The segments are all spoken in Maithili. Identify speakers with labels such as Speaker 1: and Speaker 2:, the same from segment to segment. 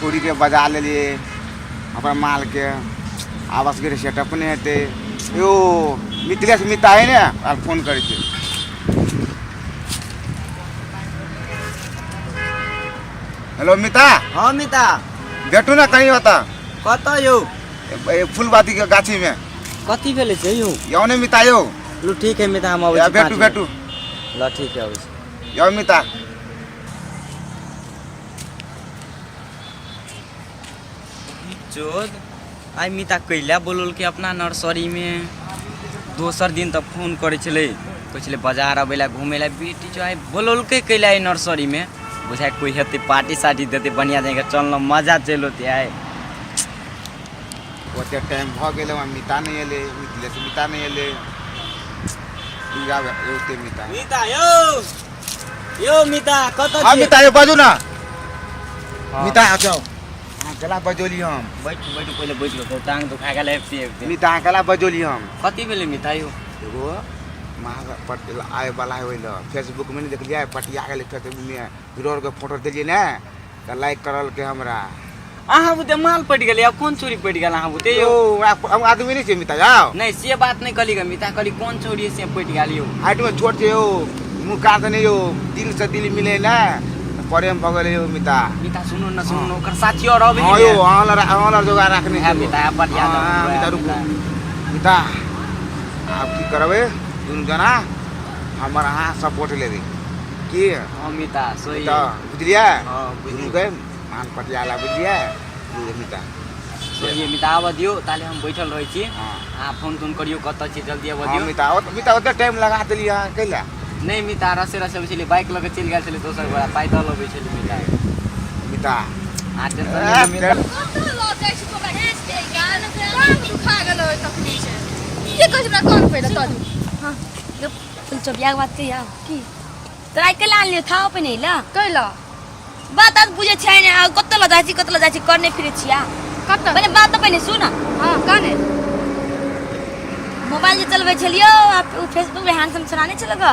Speaker 1: छौड़ीके बजा लेलियै अपन मालके आब असगरे सेटअप नहि हेतै यौ मिथिलेश मिता है ने आर फोन करै छै। हेलो मिता।
Speaker 2: हाँ मिता।
Speaker 1: भेटू ने कहीं ओतऽ।
Speaker 2: कतऽ यौ?
Speaker 1: फुलबाती के गाछी में।
Speaker 2: कथी भेलै से यौ?
Speaker 1: यौ ने मिता यौ।
Speaker 2: लू ठीक है मिता, हम अबै छी।
Speaker 1: भेटू भेटू।
Speaker 2: ल ठीक है, अबै छी।
Speaker 1: यौ मिता।
Speaker 2: चोद आइ मिता कैला बोललकै अपना नर्सरी में। दोसर दिन तऽ फोन करै छलै, कहै छलै बाजार अबै लए घूमै लए। बेटी जो आइ बोललकै कैला एहि नर्सरी में, बुझाइ कोइ हेतै पार्टी सार्टी देतै बढ़िआँ जकाँ, चल ने मजा चलि औतै आइ।
Speaker 1: ओते टाइम भऽ गेलै, हमरा मिता नहि एलै, मिथिलेश मिता नहि एलै। ई आब औतै मिता।
Speaker 2: मिता यौ, यौ मिता कतऽ
Speaker 1: हँ
Speaker 2: छियै?
Speaker 1: मिता यौ, बाजू ने।
Speaker 2: हँ।
Speaker 1: मिता आ जाउ, अहाँ केला बजौली हम?
Speaker 2: बैठू बैठू, पहिले बैठ कऽ टांग दुखा गेल आबिते आबिते।
Speaker 1: मिता, अहाँ केला बजौली हम?
Speaker 2: कथी भेलै मिता यौ?
Speaker 1: एगो माँ आय वाला है, ओहि लए फेसबुकमे नहि देखलियै, पटिया गेलै फेसबुकमे, हीरो आरके फोटो देलियै ने तऽ लाइक करलकै हमरा।
Speaker 2: अहाँ बुते माल पटि गेलै? आब कोन चोरी पटि गेल अहाँ बुते
Speaker 1: यौ? हम आदमी नहि छै मिता यौ।
Speaker 2: नहि, से बात नहि कहली गे मिता, कहली कोन चोरी से पटि गेल यौ?
Speaker 1: हाइटमे छोट छै यौ, मुँह कान नहि यौ, दिलसँ दिल मिले ने प्रेम भऽ गेलै यौ मिता।
Speaker 2: मिता सुनू ने, सुनू ने, ओकर साथी आओर अबै।
Speaker 1: हँ यौ, अहाँ लए अहाँ लए जोगाड़ राखने
Speaker 2: है मिता, बढ़िया।
Speaker 1: हँ मिता, रुकू मिता, आब की करबै दुनू जना हमर अहाँ सपोर्ट लेबै की?
Speaker 2: हँ मिता, सही
Speaker 1: तऽ बुझलियै?
Speaker 2: हँ बुझलियै।
Speaker 1: दुनूके मान पटियाला, बुझलियै? बुझलियै मिता?
Speaker 2: सही मिता, आबऽ दियौ ताले, हम बैठल रहै छी।
Speaker 1: हँ।
Speaker 2: अहाँ फोन तोन करियौ, कतऽ छी, जल्दी आबऽ
Speaker 1: हँ
Speaker 2: दियौ।
Speaker 1: मिता, मिता ओते टाइम लगा देलियै अहाँ कैला?
Speaker 2: नहि मिता, रसे रसे अबै छलियै, बाइक लऽ कऽ चलि गेल छलै दोसर गोरा, पैदल अबै छलै मिता।
Speaker 1: मिता
Speaker 2: अहाँ टेंशन नहि लिअ मिता।
Speaker 3: कतऽ लऽ जाइ छी तू हमरा घीच के? कान दुखा गेल ओहि तखनी से। की कहै छी, हमरा कान पहिले तोरी।
Speaker 4: हाँ फुल चोबिया के बात कहिया
Speaker 3: की
Speaker 4: तोरा के लान लियो था अपने ला
Speaker 3: कैला?
Speaker 4: बात आज बुझे छै ने, आ कतऽ लऽ जाइ छी, कतऽ लऽ जाइ छी, करने फिरे छिया।
Speaker 3: कतऽ?
Speaker 4: पहिले बात तऽ पहिने सुन।
Speaker 3: हाँ काने।
Speaker 4: मोबाइल जे चलबै छलियो आ उ फेसबुक पे हैंडसम छोड़ा नहि छलो ग?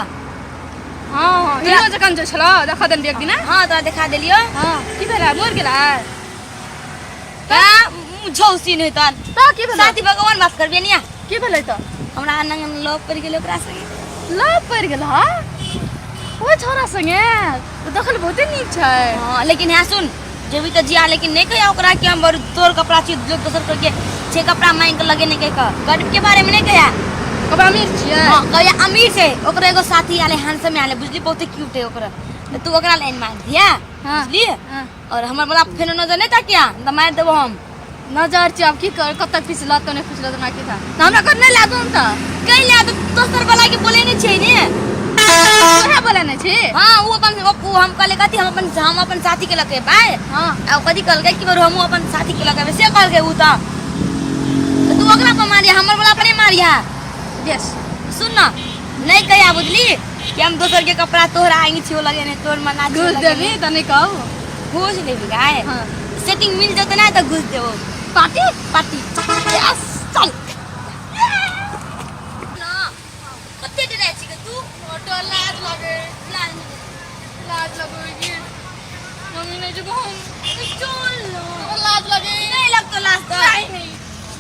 Speaker 3: हाँ हाँ, हीरो जकाँ जे छलो, देखा देन एक दिन।
Speaker 4: हाँ, तोरा देखा देलियो।
Speaker 3: हाँ, की भेलै? मरि गेलै?
Speaker 4: का झौसी नहि तहन।
Speaker 3: तऽ की भेलै?
Speaker 4: साथी भगवान बात करबियै निया।
Speaker 3: की भेलै तऽ?
Speaker 4: हमरा नंगन लव पड़ि गेलै ओकरा संगे।
Speaker 3: लव पड़ि गेल? हँ, ओ छौड़ा संगे ओ देखल बहुते नीक छै।
Speaker 4: हाँ, लेकिन हाँ सुन, जेबी तऽ जिया, लेकिन नहि कहिया ओकरा कि हम बड़ तोर कपड़ा छी, लोग दोसर करके छे कपड़ा मांगि के लगे, नहि कहि कऽ गरीब के बारे में नहि कहिया।
Speaker 3: कपड़ा अमीर छियै।
Speaker 4: हाँ, कहिया अमीर छै। ओकरो एगो साथी आले, हैंडसम आले, बुझली, बहुते क्यूट है ओकरो, तऽ तू ओकरा लाइन मार दिया।
Speaker 3: हाँ।
Speaker 4: बुझली?
Speaker 3: हाँ।
Speaker 4: और हमर वाला फेनो नजर नहि ताकिया तऽ मारि देबो हम।
Speaker 3: नजर छै, आब की कर, कतऽ फिसलत तऽ नहि फिसलत, हमरा की था, तऽ हमरा कर नहि लागू हम तऽ।
Speaker 4: कैला तऽ दोसर वाला के बोले नहि छै ने।
Speaker 3: तोरा बोले नहि छी?
Speaker 4: हाँ, वो अपन वो हम कहले कथी, हम अपन साथी के लके बाय।
Speaker 3: हाँ।
Speaker 4: आ कथी कहलकै कि बरू हमहूँ अपन साथी के लके से कहलकै उ तऽ तू ओकरा पर मारिया, हमर वाला पर नहि मारिया।
Speaker 3: यस।
Speaker 4: सुन न, नहीं कहिया बुझली कि हम दोसर के कपड़ा तोहरा आंगी छियो लगेने, तोर मना छियो
Speaker 3: घुस
Speaker 4: लगेने।
Speaker 3: देबी तऽ नहि कहू।
Speaker 4: घूस लेबी गाय?
Speaker 3: हाँ।
Speaker 4: सेटिंग मिल जेतै ना तऽ घूस देबो।
Speaker 3: पार्टी।
Speaker 4: पार्टी, यस, चल ना, कते डराइ छी गे तू?
Speaker 3: डर लाज लागे।
Speaker 4: लाज नहि।
Speaker 3: लाज लगे कि मम्मी नहीं जब हम।
Speaker 4: चल न।
Speaker 3: लाज लगे।
Speaker 4: नहीं लगतो लाज तऽ।
Speaker 3: नहीं नहीं।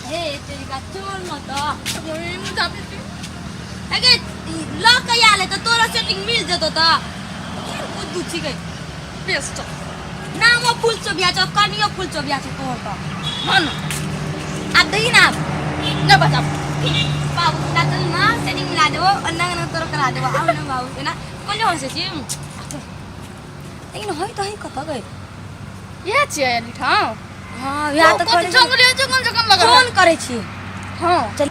Speaker 4: हे तेरी का, चल न तऽ।
Speaker 3: मम्मी मुझे जाते थी।
Speaker 4: अगे लऽ के आयल है तऽ तोरा सेटिंग मिल जेतो तऽ बुद्धू छी गई।
Speaker 3: बेस्ट।
Speaker 4: नामो फूल चोबिया छौ, कनियो फूल चोबिया छौ तोहर तऽ। हाँ न, आब दही ना आब।
Speaker 3: नहीं बचा।
Speaker 4: बाबू ना, चल ना, सेटिंग मिला देबो और नंग नंग तोरो करा देबो। आउ ना बाबू, ना कोन हंसे छी? लेकिन होय तऽ है कतऽ गई?
Speaker 3: इएह छियै एली ठाम।
Speaker 4: हाँ, वएह तऽ
Speaker 3: कत
Speaker 4: करै छी।
Speaker 3: जंगले जंगल जंगल लगे।
Speaker 4: फोन करै छी।
Speaker 3: हाँ।
Speaker 4: चल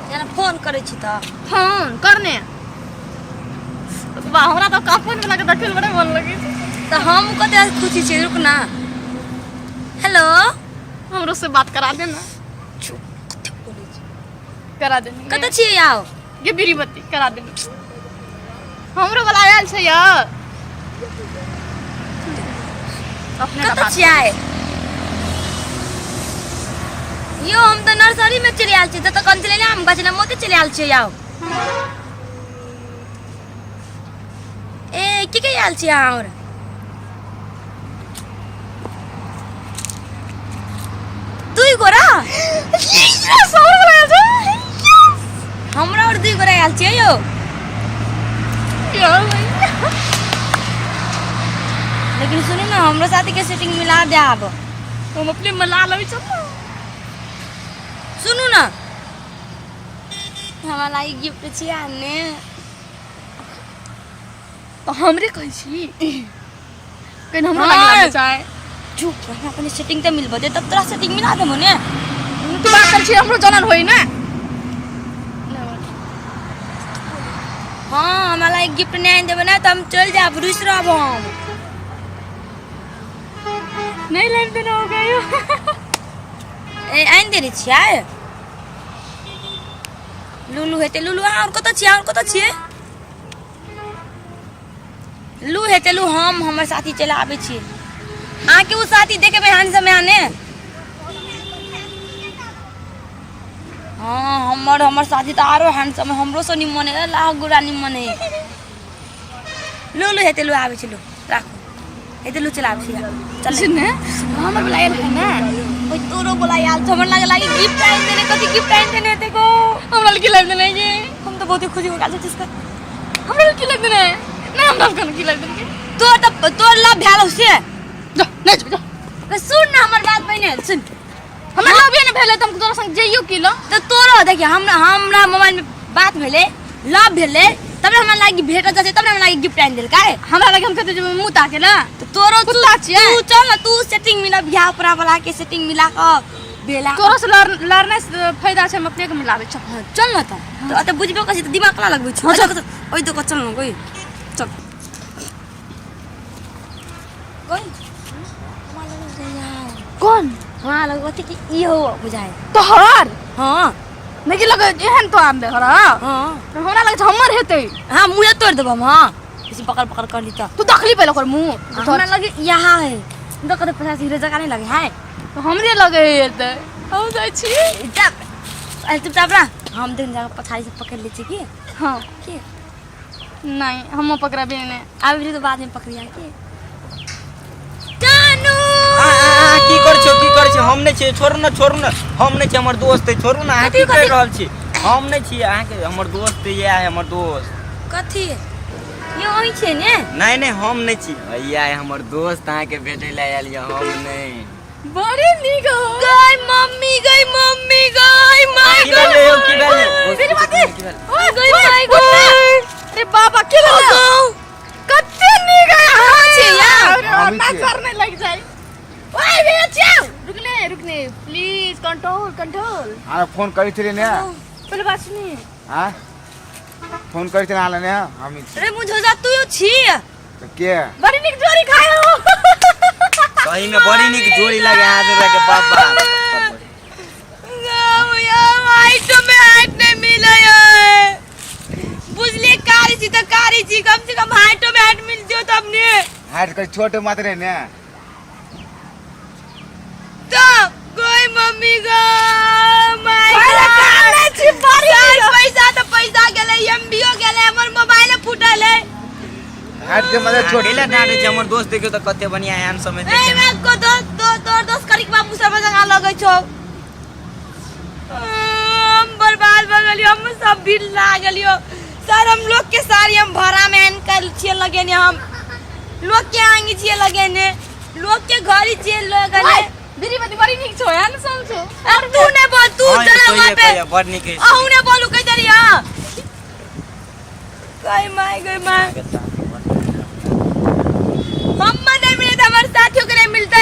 Speaker 4: जेना फोन करै छी तऽ।
Speaker 3: फोन करने वाह, हमरा तऽ काफोन वाला के देखै बड़ा मन लगे छै।
Speaker 4: तऽ हम कते खुशी छी, रुक ना। हेलो।
Speaker 3: हमरो से बात करा देना।
Speaker 4: चुप, कते बोलै छी?
Speaker 3: करा देने।
Speaker 4: कतऽ छियै आउ?
Speaker 3: ये बीड़ी बत्ती करा देने, हमरो वाला आयल छै यार अपने।
Speaker 4: कतऽ छियै यौ? हम तऽ नर्सरी में चलि आयल छी, जतऽ कन छलै ने आम गाछ लग, ओतऽ चलि आयल छियै। आउ ए, की कहि आयल छियै अहाँ? आओर और दुई गोरा आयल छियै यौ। लेकिन सुनू ने, हमरो साथी के सेटिंग मिला देब।
Speaker 3: हम अपने मिला लेबै चल।
Speaker 4: सुनू ने, हमरा लागि गिफ्ट छियै आने।
Speaker 3: तऽ हमरे कहै छी कहीं हमरो
Speaker 4: हाँ।
Speaker 3: लागि लागै छै।
Speaker 4: चुप, हमरा अपने सेटिंग तऽ मिलबो दे तब तोरा सेटिंग मिला देबो ने।
Speaker 3: तू बात कर छी, हमरो जनन होई ने।
Speaker 4: हाँ, हमरा लागि गिफ्ट नहि आनि देबै ने तऽ हम चलि जायब, रुसि रहब हम।
Speaker 3: नहीं लाइन देना हो गयो।
Speaker 4: ए, आनि देने छियै। लुलु हेतै, लुलु अहाँ आओर कतऽ छियै? आओर कतऽ छियै? लू हेतै लू, हम हमर साथी चलि आबै छी। अहाँके ओ साथी देखेबै हानि समय आने। हाँ, हमर हमर साथी तऽ आरो हैंडसम है, हमरो से निमन है, लाख गोरा निमन है। लू लू हेतै लू, आबै छी, लू राखू, हेतै लू, चल आबै छी, चल।
Speaker 3: सुन ने, हमर वाला आयल है ने।
Speaker 4: ओइ तोरो बोला आयल छौ, हमरा लागे लागे गिफ्ट आनि देने। कथी गिफ्ट आनि देने हेतै गो?
Speaker 3: हमरा लग की लाबि देने गे?
Speaker 4: हम तऽ बहुते खुशी हो गेल छी इसका।
Speaker 3: हमरा लग की लाबि देने? नहीं, हमरा लग की लाबि देने?
Speaker 4: तोर तऽ तोर लव भेल हौ से।
Speaker 3: जा नहीं जा, जा।
Speaker 4: गे सुन ने, हमर बात पहिने सुन।
Speaker 3: हमरा लव ने भेलै तऽ हम तोरा संग जइयो की लो?
Speaker 4: तऽ तोरो देखिए, हमरा हमरा मोबाइल में बात भेलै, लव भेलै, तब ने हमरा लागी भेटल जाइ छै, तब ने हमरा लागी गिफ्ट आनि देलकै।
Speaker 3: हमरा लगे हम कतौ जेबै मुँह ताके ला?
Speaker 4: तऽ तोरो तू
Speaker 3: कुत्ता छियै।
Speaker 4: तू चल ने, तू सेटिंग मिला, बियाह उपरा वाला के सेटिंग मिला कऽ भेला।
Speaker 3: तोरा से लड़ने से फायदा छै हम अपने के मिलाबै चल।
Speaker 4: हाँ, चल ने तऽ। तऽ ओतऽ बुझबे करै छी तऽ दिमाग केना लगबै छी? ओहि दऽ कऽ चल ने गई, चल गई।
Speaker 3: कौन?
Speaker 4: हमरा लग अथी की ई हो बुझाइ।
Speaker 3: तोहर?
Speaker 4: हाँ।
Speaker 3: नहि की लगे एहन तो आम दे हरा।
Speaker 4: हाँ।
Speaker 3: हमरा लगे छै हमर हेतै।
Speaker 4: हाँ, मुँहे तोड़ि देबो हम। हाँ, इसी पकड़ पकड़ कर ली तऽ।
Speaker 3: तू देखली पहिले ओकर मुँह?
Speaker 4: हमरा लगे यहाँ है, तो कते 50 हीरो जगह नहीं लगे है।
Speaker 3: तो हमरे लगे हेतै, हम जाइ छी।
Speaker 4: जा, अरे चुपचाप रह, हम दिन जाकर पछाड़ी से पकड़ ले छी की।
Speaker 3: हाँ।
Speaker 4: की
Speaker 3: नहीं, हम पकड़बे नहीं।
Speaker 4: अभी तो बाद में पकड़िया के जानू।
Speaker 2: आ, आ, आ, की करै छियौ, की करै छियौ? हम नहि छियै, छोड़ू ने, छोड़ू ने, हम नहि छियै, हमर दोस्त है, छोड़ू ने। अहाँ की करि रहल छी? हम नहि छियै, अहाँके हमर दोस्त इएह है, हमर दोस्त।
Speaker 4: कथी ये वही छे ने?
Speaker 2: नहि नहि, हम नहि छी, इएह है हमर दोस्त, अहाँके भेटै लए आयल यऽ, हम नहि।
Speaker 3: बड़ी नीक हो।
Speaker 4: गई मम्मी, गई मम्मी, गई माय।
Speaker 2: की भेलै यौ, की भेलै?
Speaker 3: मेरी बाती।
Speaker 2: की भेलै?
Speaker 3: ओए,
Speaker 4: गई
Speaker 3: ओए,
Speaker 4: माय,
Speaker 3: उठ ना।
Speaker 4: गई।
Speaker 3: अरे बाबा, के भेलै? कते नीक है।
Speaker 4: कहाँ छियै यार?
Speaker 3: अरे,
Speaker 1: हम
Speaker 3: ना
Speaker 1: छियै।
Speaker 3: करने लग जाए। ओए भैया छियौ, रुकने रुकने, प्लीज कंट्रोल कंट्रोल।
Speaker 1: अहाँ फोन करै छलियै ने?
Speaker 3: पहले बात सुनिए।
Speaker 1: आँय, फोन करै छलियै अहाँ ने? हम छी।
Speaker 4: अरे मुझे तू छी।
Speaker 1: तऽ के?
Speaker 3: बड़ी नीक जोड़ी खाए हो।
Speaker 2: सही में बड़ी नीक जोड़ी लगे अहाँ दुनू के, बाबा।
Speaker 4: हाइट में हाइट नहीं मिले है, बुझलिए? कारी छी तऽ कारी छी, कम से कम हाइटो में हाइट मिल जो तब ने।
Speaker 1: हाइट कर छोट मात्र ने।
Speaker 4: तब गई मम्मी गो my.
Speaker 3: अरे काने छी, बड़ी
Speaker 4: सर
Speaker 3: नीक।
Speaker 4: पैसा तऽ पैसा गेलै, एमबीओ गेलै, हमर मोबाइल फूटल है।
Speaker 1: हाइट के मतलब छोट।
Speaker 2: अकेला डांटे छै हमर दोस्त, देखियौ तऽ कते बढ़िया एहन समय
Speaker 4: ए
Speaker 2: देखे
Speaker 4: मैं को दोस्त दो तोर दोस्त करिक बाबू सब जगह लगै छौ। हम बर्बाद भऽ गेलियो, हम सब भीड़ ला गेलियो सर। हम लोग के साड़ी हम भाड़ा में आनि कर छियै लगेने, हम लोग के आंगी छियै लगेने, लोग के घड़ी छियै लगेने।
Speaker 3: बीड़ी बत्ती बड़ी नीक छौ, एहन सब छौ।
Speaker 4: अब तू नहीं बोल, तू
Speaker 2: हाँ,
Speaker 4: चला
Speaker 2: सही
Speaker 4: वहाँ
Speaker 2: है,
Speaker 4: पे।
Speaker 2: कहिया, बड़ नीक है।
Speaker 4: अहूँ नहीं बोलू, कह दरी। हाँ, गई माय, गई माय। हम नहीं मिले तो हमारे साथियों के नहीं मिलते।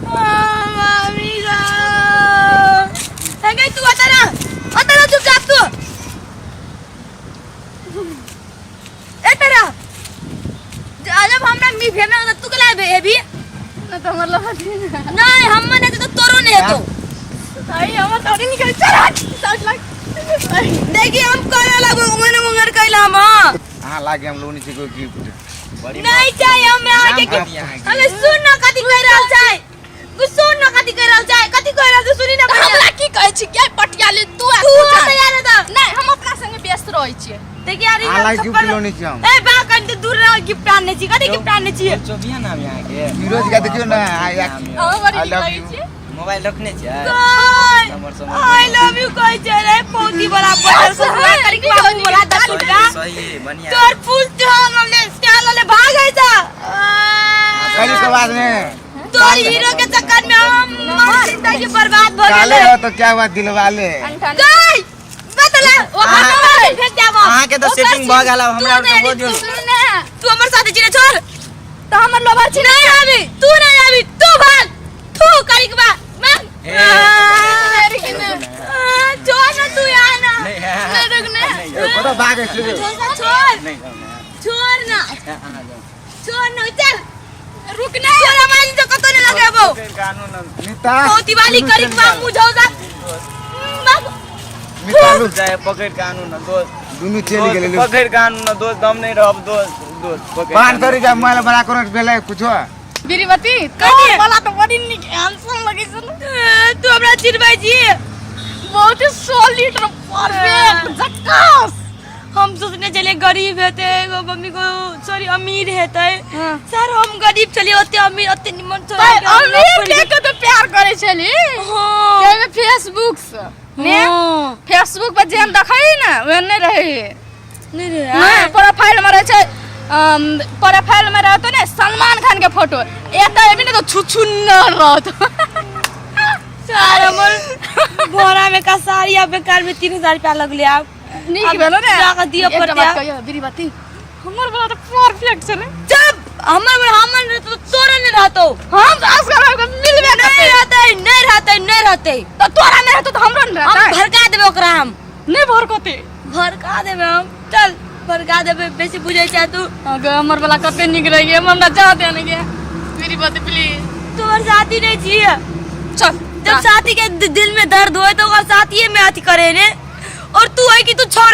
Speaker 4: हाँ, मम्मी गो। गई तू आता ना, आता ना, चुपचाप तू ए तेरा जब हमरा मी भेना तो तू कला हेबी।
Speaker 3: ना तो हमर लगा
Speaker 4: नहीं, हम नहीं तो तोरो नहीं हेतो।
Speaker 3: आई हमर थोड़ी निकल, चल हट, साठ लाख।
Speaker 4: देखिए, हम करे लगो उंगन उंगन कैला हम। हाँ।
Speaker 1: अहाँ लागे हम लोग नीचे कोई गिफ्ट
Speaker 2: बड़ी
Speaker 4: नहीं चाहिए हमरा आगे
Speaker 2: नाम
Speaker 4: के।
Speaker 2: कथी अहाँके?
Speaker 4: अरे सुन ना, कथी कह रहल छै? तू सुन ना, कथी कह रहल छै? कथी कह रहल छै? सुनी ना।
Speaker 3: हमरा की कहै छी के पटियाली तू आ
Speaker 4: तू
Speaker 3: तू चल।
Speaker 4: तैयार है तऽ।
Speaker 3: नहीं, हम अपना संगे व्यस्त रहै छियै।
Speaker 4: देखिए यार,
Speaker 1: अहाँ लागे गिफ्ट लोने छी हम।
Speaker 4: ए बा, कनी दूर रह, गिफ्ट आनने छी। कथी गिफ्ट आनने छी?
Speaker 2: चोबिया नाम यहाँ के
Speaker 1: फिरोज के देखियौ ने।
Speaker 2: नाम यऽ।
Speaker 3: अहाँ बड़ी
Speaker 1: I
Speaker 3: नीक
Speaker 1: love
Speaker 3: लगै
Speaker 1: you.
Speaker 3: छियै।
Speaker 2: मोबाइल रखने छियै? Number Samar
Speaker 4: I love you कहै छै रे पौती वाला बदल से करी के बाबू वाला 10 रुपया।
Speaker 2: सही है, बढ़िया।
Speaker 4: तोर फूल चल हमने चल ले भाग ऐसा।
Speaker 1: करी के बाद में
Speaker 4: तोर हीरो के चक्कर में हम हमर जिंदगी बर्बाद भ
Speaker 1: काले
Speaker 4: गेलै।
Speaker 1: हो तो क्या हुआ दिलवाले।
Speaker 4: गई बतला ओ
Speaker 2: अहाँ-
Speaker 4: फेंक देब।
Speaker 2: अहाँके तऽ सेटिंग भऽ गेल, आब हमरा आरके हो दियौ।
Speaker 3: सुन ने।
Speaker 4: तू हमर साथे छी छोड़।
Speaker 3: तऽ हमर लोभर छी।
Speaker 4: नहीं आबी तू, नहीं आबी तू, भाग थू करी के बा मांग।
Speaker 2: ए,
Speaker 4: छोड़ ना तू यार ना।
Speaker 2: नहीं,
Speaker 3: नहीं, रुक ने।
Speaker 2: नहीं,
Speaker 1: ए, कतऽ भागै छी रे?
Speaker 4: छोड़ ना, छोड़।
Speaker 2: नहीं, जाउ ने।
Speaker 4: छोड़ ना।
Speaker 2: अहाँ जाउ।
Speaker 4: छोड़ ना, चल।
Speaker 3: रुक ने।
Speaker 4: छोड़ हमारी तो कतो नहीं लगेबो।
Speaker 2: कानून
Speaker 1: नीता
Speaker 4: पौती वाली करी के बा मुंह झौसा बाबू।
Speaker 1: नीता लू।
Speaker 2: चाहे पकड़ के आनू ने दोस्त।
Speaker 1: दुनू चलि गेलै लू।
Speaker 2: पकड़ के आनू ने दोस्त, हम नहीं रहब दोस्त, दोस्त पकड़।
Speaker 1: 500 रुपया मोबाइल बड़ा कोनो भेलै कुछो?
Speaker 3: बीरबती, तोहर वाला तऽ बड़ी नीक हैंडसम लगै छै ने।
Speaker 4: तू हमरा चिढ़बै छी?
Speaker 3: बहुत सॉलिड, परफेक्ट, झक्कास।
Speaker 4: हम सोचने छलियै गरीब हेतै एगो मम्मी को, सॉरी, अमीर हेतै।
Speaker 3: हाँ।
Speaker 4: सर, हम गरीब छलियै, ओते अमीर ओते निमन छोड़ा
Speaker 3: तऽ
Speaker 4: के हम
Speaker 3: अमीर
Speaker 4: पड़ि
Speaker 3: देख के तऽ प्यार करै छली।
Speaker 4: हाँ।
Speaker 3: जाहिमे फेसबुक से ने।
Speaker 4: हाँ।
Speaker 3: फेसबुक पर जेहन देखै ने ओहन नहि रहै।
Speaker 4: नहि रे।
Speaker 3: नहि, प्रोफाइल में रहै छै, प्रोफाइल में रहतो ने सलमान खान के फोटो, एतऽ एबी ने तऽ छुछुन्नर रहत।
Speaker 4: सर, हमर बोरा में का साड़ी आ बेकार में 3000 रुपया लगले आब।
Speaker 3: नीक
Speaker 4: आब
Speaker 3: भेलो ने।
Speaker 4: जाकऽ दिअ
Speaker 3: एकटा
Speaker 4: पड़तै
Speaker 3: बात
Speaker 4: आब।
Speaker 3: कहियौ बीरबती, हमर वाला तऽ परफेक्ट छलै।
Speaker 4: जब हमर हमर रहतो तऽ तोरा नहि रहतो।
Speaker 3: हम तऽ असगर आबि कऽ मिलबे
Speaker 4: नहीं
Speaker 3: करतै।
Speaker 4: रहतै, नहीं रहतै, नहीं रहतै।
Speaker 3: तऽ तोरा नहि रहतौ तऽ हमरो नहि
Speaker 4: हम
Speaker 3: रहतै।
Speaker 4: भड़का देबै ओकरा हम।
Speaker 3: नहि भड़कतै।
Speaker 4: भड़का देबै हम, चल भड़का देबै। बेसी बुझै छै तू।
Speaker 3: अगे हमर वाला कते नीक रहिए, हमरा जा दे ने गे बीरबती, प्लीज।
Speaker 4: तोहर साथी नहीं छियै।
Speaker 3: चल।
Speaker 4: जब साथी के दिल में दर्द होए तो ओकर साथिये में अथी करे ने, और तू है कि तू छोड़